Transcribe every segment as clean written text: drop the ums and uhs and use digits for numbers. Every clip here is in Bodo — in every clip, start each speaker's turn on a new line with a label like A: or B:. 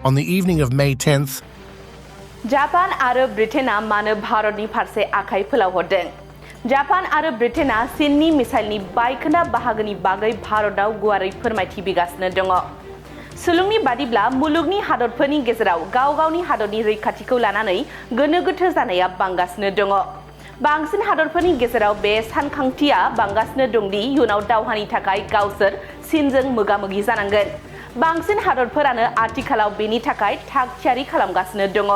A: On the evening of May 10th,
B: Japan आरो ब्रिटेनआ मानो भारतनि फारसे आखाइ फोलावहरदों? जापान आरो ब्रिटेनआ चीननि मिसाइलनि बायखोन्दा बाहागोनि बागै भारतआव गुवारै फोरमायथि बिगासिनो दङ। सुलुंनि बादिब्ला मुलुगनि हादरफोरनि गेजेराव गाव-गावनि हादरनि रैखाथिखौ लानानै गोनो-गोथो जानाया बांगासिनो दङ। बांसिन हादरफोरनि गेजेराव बे सानखांथिया बांगासिनो दं दि इयुनाव दावहानि थाखाय गावसोर चीनजों मोगा-मोगि जानांगोन। बांसिन हादरफोरानो आथिखालाव बेनि थाखाय थाग-थियारि खालामगासिनो दङ।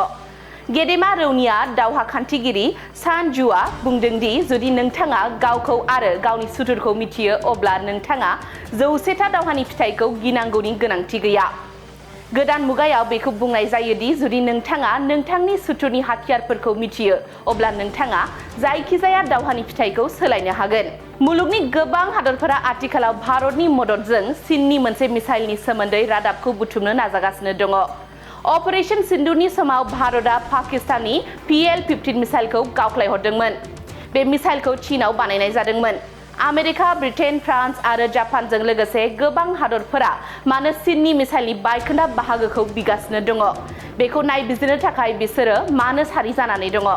B: गेदेमा रौनिया दावहा खान्थिगिरि सान जुआ बुंदों दि जुदि नोंथाङा गावखौ आरो गावनि सुथुरखौ मिथियो अब्ला नोंथाङा 100था दावहानि फिथाइखौ गिनांगौनि गोनांथि गैया। गोदान मुगायाव बेखौ बुंनाय जायो दि जुदि नोंथाङा नोंथांनि सुथुरनि हाथियारफोरखौ मिथियो अब्ला नोंथाङा जायखिजाया दावहानि फिथाइखौ सोलायनो हागोन। मुलुगनि गोबां हादरफोरा आथिखालाव भारतनि मददजों चीननि मोनसे मिसाइलनि सोमोन्दै रादाबखौ बुथुमनो नाजागासिनो दङ। अपारेशन सिन्दुरनि समाव भारतआ पाकिस्ताननि एल-15 मिसाइलखौ गावख्लायहरदोंमोन। बे मिसाइलखौ चीनआव बानायनाय जादोंमोन। आमेरिका, ब्रिटेन, फ्रान्स आरो जापानजों लोगोसे गोबां हादरफोरा मानो चीननि मिसाइलनि बायखोन्दा बाहागोखौ बिगासिनो दङ बेखौ नायबिजिरनो थाखाय बिसोरो मानो सारि जानानै दङ।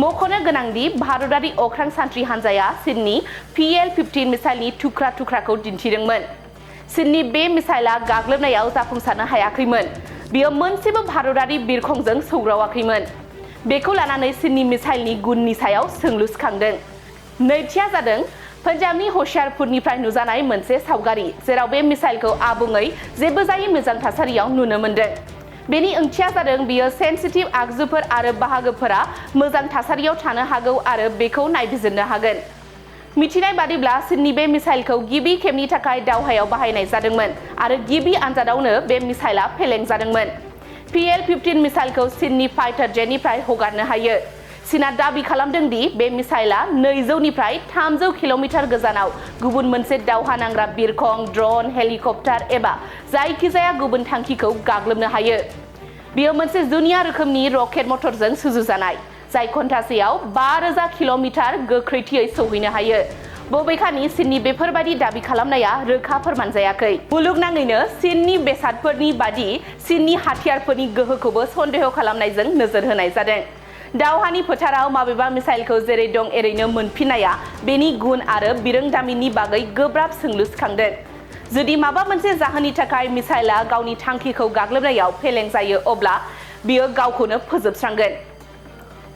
B: मख'नो गोनांदि भारतारि अख्रां सान्थ्रि हान्जाया चीननि एल-15 मिसाइलनि थुख्रा-थुख्राखौ दिन्थिदोंमोन। चीननि बे मिसाइलआ गाग्लोबनायाव जाफुंसारनो हायाखैमोन। बेयो मोनसेबो भारतारि बिरखंजों सौग्रावाखैमोन। बेखौ लानानै चीननि मिसाइलनि गुननि सायाव सोंलु सिखांदों। नैथिया जादों पान्जाबनि होशियारपुरनिफ्राय नुजानाय मोनसे सावगारि जेराव बे मिसाइलखौ आबुङै जेबो जायै मोजां थासारियाव नुनो मोनदों। बेनि ओंथिया जादों बेयो सेन्सिटिभ आगजुफोर आरो बाहागोफोरा मोजां थासारियाव थानो हागौ आरो बेखौ नायबिजिरनो हागोन। मिथिनाय बादिब्ला चीननि बे मिसाइलखौ गिबि खेबनि थाखाय दावहायाव बाहायनाय जादोंमोन आरो गिबि आनजादावनो बे मिसाइलआ फेलें जादोंमोन। एल-15 मिसाइलखौ चीननि फाइटार जेटनिफ्राय हगारनो हायो। चीनआ दाबि खालामदों दि बे मिसाइलआ 200 निफ्राय 300 किल'मिटार गोजानाव गुबुन मोनसे दावहा नांग्रा बिरखं, ड्रन, हेलिकप्टार एबा जायखिजाया गुबुन थांखिखौ गाग्लोबनो हायो। बेयो मोनसे जुनिया रोखोमनि रकेट मटरजों सुजुजानाय जाय घन्टासेआव 5000 किल'मिटार गोख्रैथियै सौहैनो हायो। बबेखानि चीननि बेफोरबायदि दाबि खालामनाया रोखा फोरमान जायाखै। मुलुगनाङैनो चीननि बेसादफोरनि बादि चीननि हाथियारफोरनि गोहोखौबो सन्देह खालामनायजों नोजोर होनाय जादों। दावहानि फोथाराव माबेबा मिसाइलखौ जेरै दं एरैनो मोनफिननाया बेनि गुन आरो बिरोंदामिननि बागै गोब्राब सोंलु सिखांदों। जुदि माबा मोनसे जाहोननि थाखाय मिसाइलआ गावनि थांखिखौ गाग्लोबनायाव फेलें जायो अब्ला बियो गावखौनो फोजोबस्रांगोन।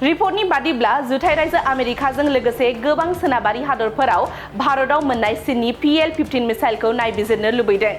B: रिपर्टनि बादिब्ला जुथाइ रायजो आमेरिकाजों लोगोसे गोबां सोनाबारि हादरफोराव भारतआव मोन्नाय चीननि एल-15 मिसाइलखौ नायबिजिरनो लुबैदों।